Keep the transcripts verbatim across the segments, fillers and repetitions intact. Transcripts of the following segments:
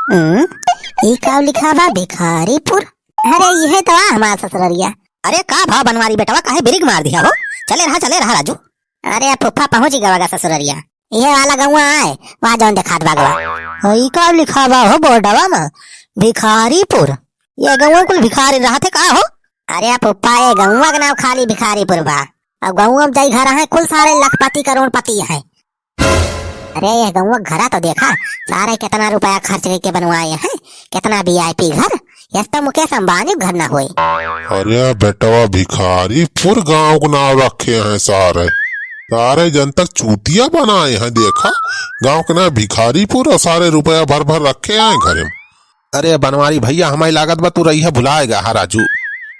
हम्म, ई का लिखा बा? भिखारीपुर? अरे, इहे तो आ हमार ससुररिया। अरे, का भा बनवारी बेटवा, काहे बिरिक मार दिया हो? चले रहा, चले रहा राजू। अरे फूफा, पहुँच गवा गा ससुररिया। इहे वाला गौवा आए, वहाँ जौन देखात बा गवा। हाँ, ई का लिखा बा हो बोर्डवा में? भिखारीपुर। ये गौवा कुल भिखारी रहत है का हो? अरे फूफा, ये गौवा के नाम खाली भिखारीपुर बा। अब गौवा में जई घर है, कुल सारे लखपति करोड़पति है। अरे, ये गौवा घरा तो देखा, सारे कितना रुपया खर्च करके बनवाए हैं, कितना VIP घर, यस तो मुकेश अंबानी घर ना होए। अरे बेटवा, भिखारीपुर गांव को नाम रखे हैं सारे, सारे जनता चूतिया बनाए हैं। देखा, गांव के नाम भिखारीपुर और सारे रुपया भर भर रखे हैं घरे में। अरे बनवारी भैया, हमारी लागत बा तू रही है भुलाएगा हा राजू।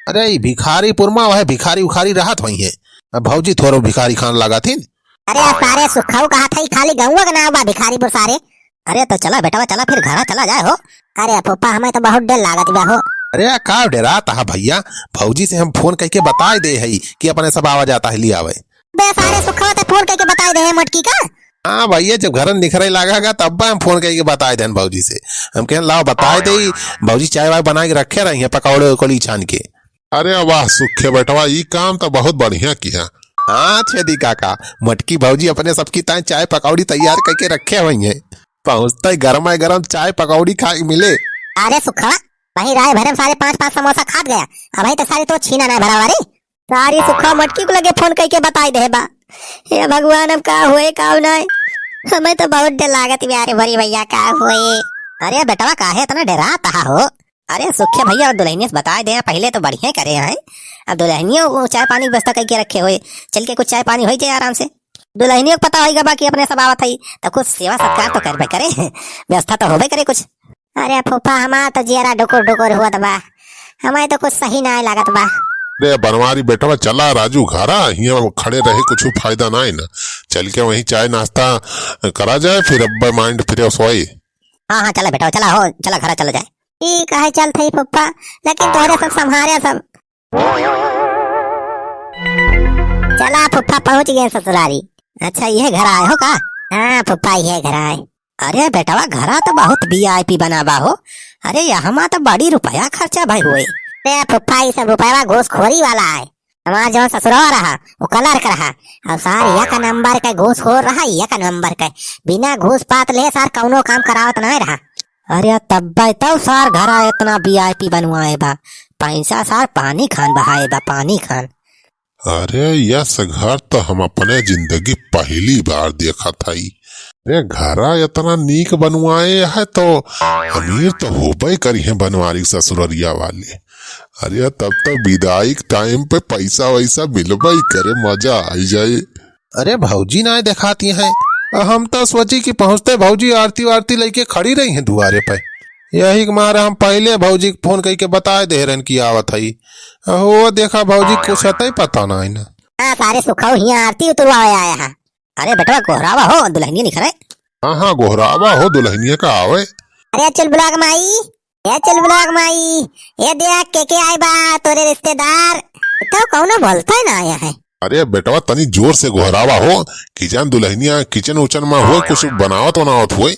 अरे ई भिखारीपुर में वह भिखारी उखारी रहत होई है, अब भौजी थोरो भिखारी खान लागत हिन। अरे सारे सुखऊ कहा था, ई खाली गौवा के नाम बा भिखारीपुर सारे। अरे तो चला बेटवा, चला फिर घरा चला जाए हो। अरे फूफा, हमें तो बहुत डर लागत बा हो। अरे का डेरात हा भैया, भौजी से हम फोन करके बताए दे हई कि अपने सब आवा जाता है, ले आवे। बे सारे सुखवा ते फोन करके बताए दे है मोटकी का। हाँ भैया, जब घर निकरे लागा गा तब हम फोन करके बताए देन भौजी से। हम कहन लाओ बताए दे, भौजी चाय वाय बना के रखे रही है, पकौड़े उकौड़ी छान के। अरे वाह सुखे बेटवा, ई काम तो बहुत बढ़िया किया। हाँ छेदी काका, मोटकी भौजी अपने सबकी ताई चाय पकौड़ी तैयार करके रखे हुई हैं। पहुँचते गरमा गरम चाय पकौड़ी खाए के मिले। अरे सुखवा, वही राय भरे में सारे पाँच पाँच समोसा खात गया, अबही तो सारे तो छीना ना भरा वारी। सारी सुखवा मोटकी को लगे फोन करके बताई दे बा। हे भगवान, अब का होए का नाय, हमें तो बहुत डर लागत बा। अरे बड़ी भैया, का होए? अरे बेटवा, काहे इतना डेरात हा हो? अरे सुखे भैया, और दुल्हनिया से बताए दे, पहले तो बढ़िया करे हैं। अब दुल्हनिया वो चाय पानी की व्यवस्था करके रखे हुए, चल के कुछ चाय पानी होई जाए आराम से। दुल्हनिया को पता होई गा बा कि अपने सब आवत है, तो कुछ सेवा सत्कार तो करबे करे, व्यवस्था तो होबे करे कुछ। अरे फूफा, हमार तो जियरा डुकुर डुकुर हुअत बा, हमें तो कुछ सही नाय लागत बा। अरे बनवारी बेटवा, चला राजू घरा, हियाँ खड़े रहे कुछ फायदा नाय ना, चल के वहीं चाय नाश्ता करा जाए, फिर अब mind fresh होए। हाँ हाँ, चला बेटवा, चला हो, चला घरा चला जाए। ठीक है, चल थई फूफा, लेकिन तोहरे सब संभारे सब। चला फूफा, पहुँच गए ससुरारी। अच्छा, ये घर आए हो का? हाँ फूफा, ये घर आए। अरे बेटवा, घरा तो बहुत VIP बना बा हो। अरे यहाँ तो बड़ी रुपया खर्चा भई हुए। अरे फूफा, ये सब रुपया घूसखोरी वाला है। हमार जौन ससुरवा रहा, वो clerk रहा, और सार एक नंबर के घूसखोर रहा, एक नंबर के। बिना घूस पात ले सार कौनो काम करावत नाय रहा। अरे तब्बे तौ सार घरा इतना VIP बनवाए बा, पैसा सार पानी खान बहाए बा, पानी खान। अरे यस घर तो हम अपने जिंदगी पहली बार देखत हई। अरे घरा इतना नीक बनवाए है तो अमीर तो होबे करी हैं बनवारी ससुररिया वाले। अरे तब तो विदाई के time पे पैसा वैसा मिलबे करे, मजा आई जाए। अरे भौजी नाय देखाती हैं, हम तो सोची कि पहुँचते भौजी आरती वारती लेके खड़ी रही हैं दुआरे पे। यही के मारे हम पहले भौजी के फोन करके बताए दे रहन कि आवत हई। हो देखा भौजी, कुछ हतई पता नाय ना। हाँ, सारे सुखऊ हियाँ आरती उतरवावे आया है। अरे बेटवा, गोहरावा हो, दुल्हनिया निकरे। हाँ हाँ, गोहरावा हो, दुल्हनिया का आवे। अरे चुलबुला के माई, ए चुलबुला के माई, ए देख के के आए बा तोरे रिश्तेदार। तो कौनो बोलता ही ना आया है। अरे बेटवा, तनी जोर से गोहरावा हो, कि जान दुल्हनिया kitchen उचन में हुए, कुछ बनावत वनावत हुए,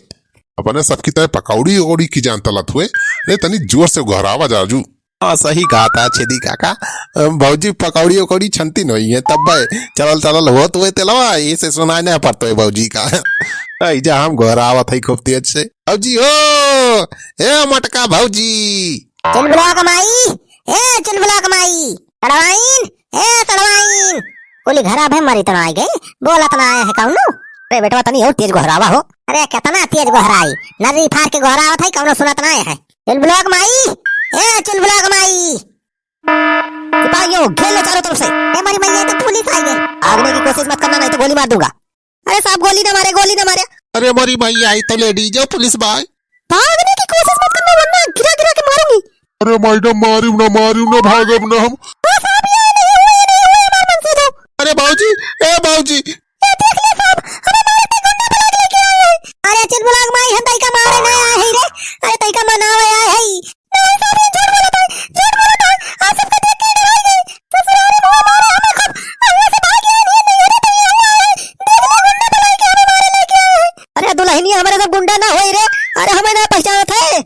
अपने सबकी तरह पकौड़ी उकौड़ी की जान तलत हुए। अरे तनी जोर से गोहरावा जाजू। हाँ, सही कहा था छेदी काका। अ, भौजी पकौड़ी उकौड़ी छनती नहीं है, तब भाई चलल चलल होत हुए तेलवा, इसे सुनाई नहीं पड़ता है भौजी का। ऐजा हम गोहरावत है खूब तेज से। भौजी हो, ए मोटका भौजी। चुलबुला के माई, ए चुलबुला के माई, सड़वाइन, ए सड़वाइन। बोली घरा भे मरी तना आए गए, बोलत ना आए है कौनो। अरे बेटवा तनी और तेज गोहरावा हो। अरे कितना तेज गोहराई, नर्री फार के गोहरावत है, कौनो सुनत ना आए है। चुलबुला के माई, ए चुलबुला के माई। सिपाहियों, घेर लो चारों तरफ से। ए मोरी मैया, तो पुलिस आ गई। भागने की कोशिश मत करना, नहीं तो गोली मार दूंगा। अरे साहब, गोली ना मारे, गोली ना मारे। अरे मोरी मैया, आई तो ladies हो, पुलिस भाई। भागने की कोशिश मत करना, वरना गिरा गिरा के मारूंगी। अरे मैडम, मारियो ना, मारियो ना, भागब ना हम। ओ साहब, ये नहीं हुआ, ये नहीं हुआ, हमार मन से दो। अरे बाबूजी, ए बाबूजी। ये देख ले साहब, हमें मारे ते गुंडा बुला के लेके आए हैं। अरे चुलबुला के माई, हम तइका मारे ना आए हैं रे। अरे तइका मनावे आए हैं। नहीं साहब, ये झूठ बोलत है, झूठ बोलत है। आप सबका देख के डराई गई। ससुराल में हुआ मारे हमें खूब। अरे से भाग गया, नहीं, नहीं, अरे तभी हुआ है। देख ले गुंडा बुला के हमें मारे लेके आए हैं। अरे दुल्हनिया, हमारे सब गुंडा ना होई रे। अरे हमें ना पहचानत है।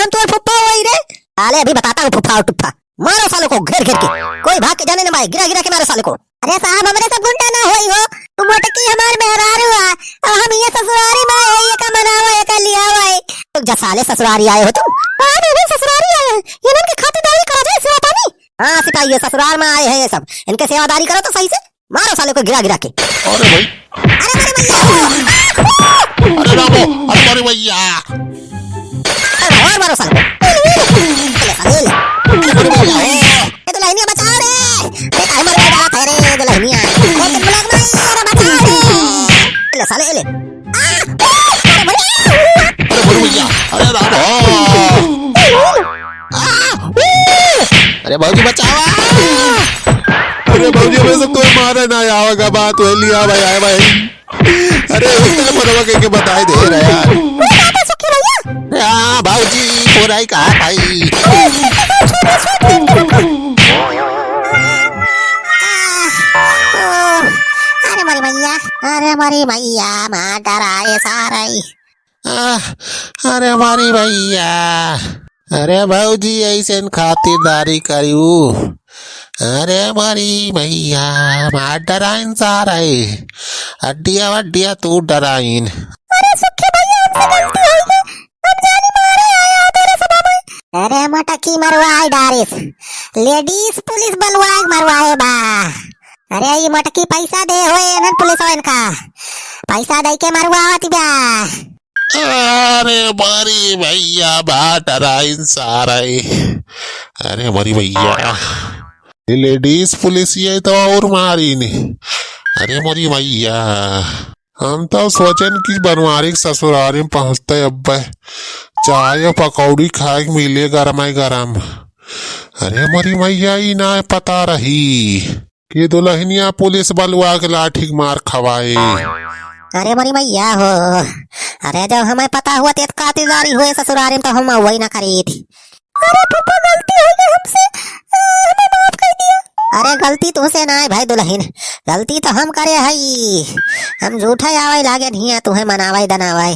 हम तोर फुफ्फा होई रे। साले अभी बताता हूँ फुफ्फा और टुफ्फा। मारो सालों को घेर घेर के, कोई भाग के जाने न पाए, गिरा गिरा के मारो सालों को। अरे साहब, हमरे सब गुंडा ना होई हो, तू मोटकी हमार मेहरारू आ, और हम ये ससुरारी में आए हैं, ये का मनावा, ये का लियावा है। तो जा साले ससुरारी आए हो तुम? हाँ, नहीं, नहीं, ससुरारी आए हैं, ये इनके खातिरदारी करा जाए, सिवा पानी। हाँ सिपाही, ये ससुराल में आए हैं ये सब, इनके सेवादारी करो तो सही से। मारो साले को गिरा गिरा के। अरे भाई। अरे मारे भैया। अरे रामो, अरे मारे भैया। अरे और मारो साले को। ले साले, ले। अरे मारे भैया। ए दुल्हनिया बचाओ रे। अरे काहे मार के डाला था रे दुल्हनिया। ए चिलबुलाक माई, अरे बचाओ रे। ले साले, ले। आ, अरे मारे भैया। अरे रामो। आ, ऊ! अरे भौजी बचावा। अरे भौजी, हमें सब तो मारे ना आवेगा, बात वही लिया भाई, आए भाई। अरे उसने फोनवा के, के बताए दे रहा यार। अरे बाबा सुखी भैया। हाँ भौजी, फोन आई कहा भाई। अरे मोरी मैया, अरे मोरी मैया, मार डराए सारे। आह, अरे मारी भैया, अरे भौजी ऐसेन खातिरदारी करिउ। अरे मारी भैया, मार डराइन सारे, हड्डिया वड्डिया तोड़ डराइन। अरे सुखी भैया, हमसे गलती होइ गई, हम जानी मारे आया तेरे सभा में। अरे मटकी मरवाए डारिस, लेडीज पुलिस बलवाए मरवाए बा। अरे ई मटकी पैसा दे होए एनन पुलिस वालन का, पैसा दे के मरवावत बा। अरे मरी भैया, बा डराइन सारे। अरे मरी भैया, ये लेडीज पुलिस ये तो और मारी ने। अरे मरी भैया, हम तो सोचन कि बनवारी के ससुरारी में पहुँचते अब्बे चाय पकौड़ी खाए के मिले गरमाई गरम। अरे मरी मैया, ई ना पता रही कि दुल्हनिया पुलिस बलवा के लाठी के मार खवाए। अरे मोरी मैया हो, अरे जब हमें पता हुआ तेत खातिरदारी हुए ससुरारी में तो हम वही ना करी थी। अरे फूफा गलती हो गई हमसे, अ, हमें माफ कर दिया। अरे गलती तुमसे ना है भाई दुल्हन, गलती तो हम करे हई। हम झूठा आवे लागे नहीं है तुम्हें मनावे दनावे।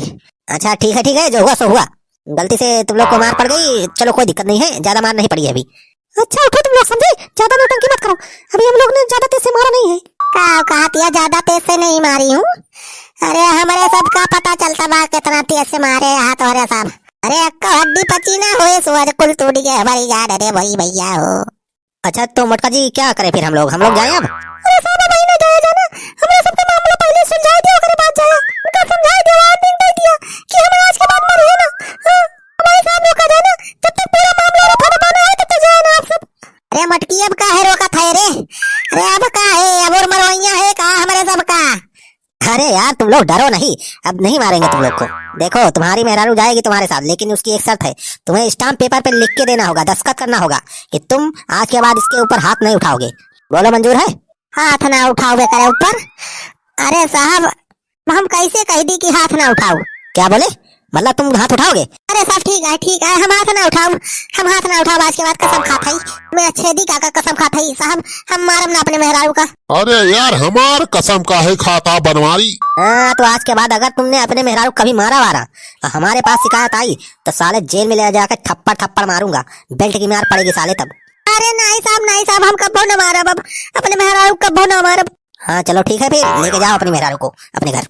अच्छा ठीक है ठीक है, जो हुआ सो हुआ। गलती से तुम लोग को मार पड़ गई, चलो कोई दिक्कत नहीं है, ज्यादा मार नहीं पड़ी है अभी। अच्छा उठो तुम लोग, समझे? ज्यादा नौटंकी मत करो, अभी हम लोग ने ज्यादा तेज से मारा नहीं है। का कहा तिया, ज्यादा तेज से नहीं मारी हूँ। अरे हमरे सबका पता चलता बा कितना तेज से मारे हाथ हो रे साहब। अरे अक्का हड्डी पची ना होए, सुअर कुल टूट गए हमारी जान। अरे भाई भैया हो। अच्छा तो मोटका जी क्या करें फिर हम लोग, हम लोग जाएं अब? अरे साहब भाई ने जाया जाना, हमरे सबके मामला पहले सुलझाए दिया, ओकरे बाद जाया। उनका समझाए दिया, warning दे दिया कि हम आज के बाद मरिए ना। हाँ, हमारे साहब लोग का जाना, जब तक पूरा मामला रफा दफा ना है तब तक जाए ना आप सब। अरे मटकी, अब काहे रोकत है रे? अरे अब का है, अब और मरवैया है का हमरे सब का? अरे यार, तुम लोग डरो नहीं, अब नहीं मारेंगे तुम लोग को। देखो, तुम्हारी मेहरारू जाएगी तुम्हारे साथ, लेकिन उसकी एक शर्त है, तुम्हें स्टाम्प पेपर पे लिख के देना होगा, दस्तखत करना होगा कि तुम आज के बाद इसके ऊपर हाथ नहीं उठाओगे। बोलो, मंजूर है? हाथ ना उठाओगे करे ऊपर? अरे साहब, हम कैसे कह दी कि हाथ ना उठाओ? क्या बोले? मतलब तुम हाथ उठाओगे? अरे साहब, ठीक है, ठीक है, हम हाथ ना उठाओ, हम हाथ ना उठाओ, आज के बाद कसम खात हई, मैं अच्छे दी काका कसम खात हई साहब, हम मारम ना अपने मेहरारू का। अरे यार, हमार कसम काहे खाता बनवारी? हाँ, तो आज के बाद अगर तुमने अपने मेहरारू कभी मारा वारा, तो हमारे पास शिकायत आई, तो साले जेल में ले जाके थप्पड़ थप्पड़ मारूंगा, बेल्ट की मार पड़ेगी साले तब। अरे नहीं साहब, नहीं साहब, हम कब्बो न मारब, अब अपने मेहरारू कब्बो न मारब। हाँ चलो ठीक है, फिर लेके जाओ अपनी मेहरारू को अपने घर।